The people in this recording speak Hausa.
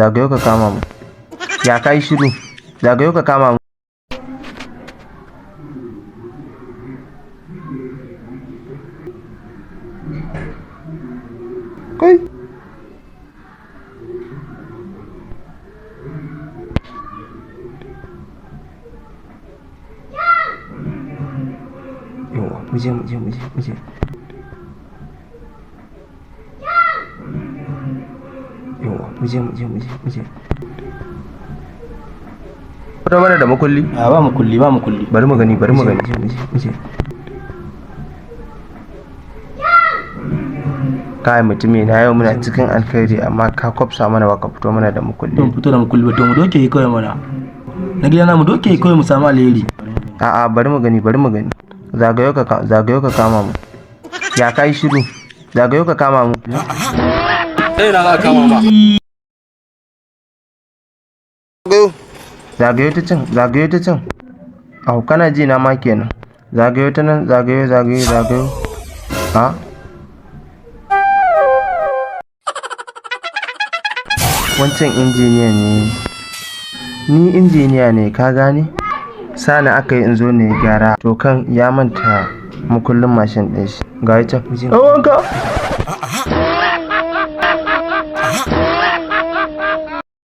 Zagayo ka kama mu. Ya kai shiru. Zagayo ka kama mu. Kai. Yauwa, muje muje muje muje. Yauwa, muje muje muje muje. Fito mana da makulli. A ba mu kulli, ba mu kulli. Bari mu gani, bari mu gani. Muje muje. Kai mutumi na, yau muna cikin alkhairi amma ka kwafsa mana ba ka fito mana da makulli. To mu fito da mu kulli ba, to mu doke kawai mana. Na gida na mu doke kawai mu samu alheri. A'a, bari mu gani, bari mu gani. Zagayo ka zagayo ka kama mu. Ya kai shiru. Zagayo ka kama mu. Sai na za ka kama ma. Zagayo ta can, zagayo ta can. Au, kana ji na ma kenan. Zagayo ta nan, zagayo, zagayo, zagayo. A? Wancan injiniya ne. Ni injiniya ne, ka gane? Sani aka yi in zo ne gyara. To kan ya manta makullin mashin ɗin shi. Ga ya can. Ɗan wanka!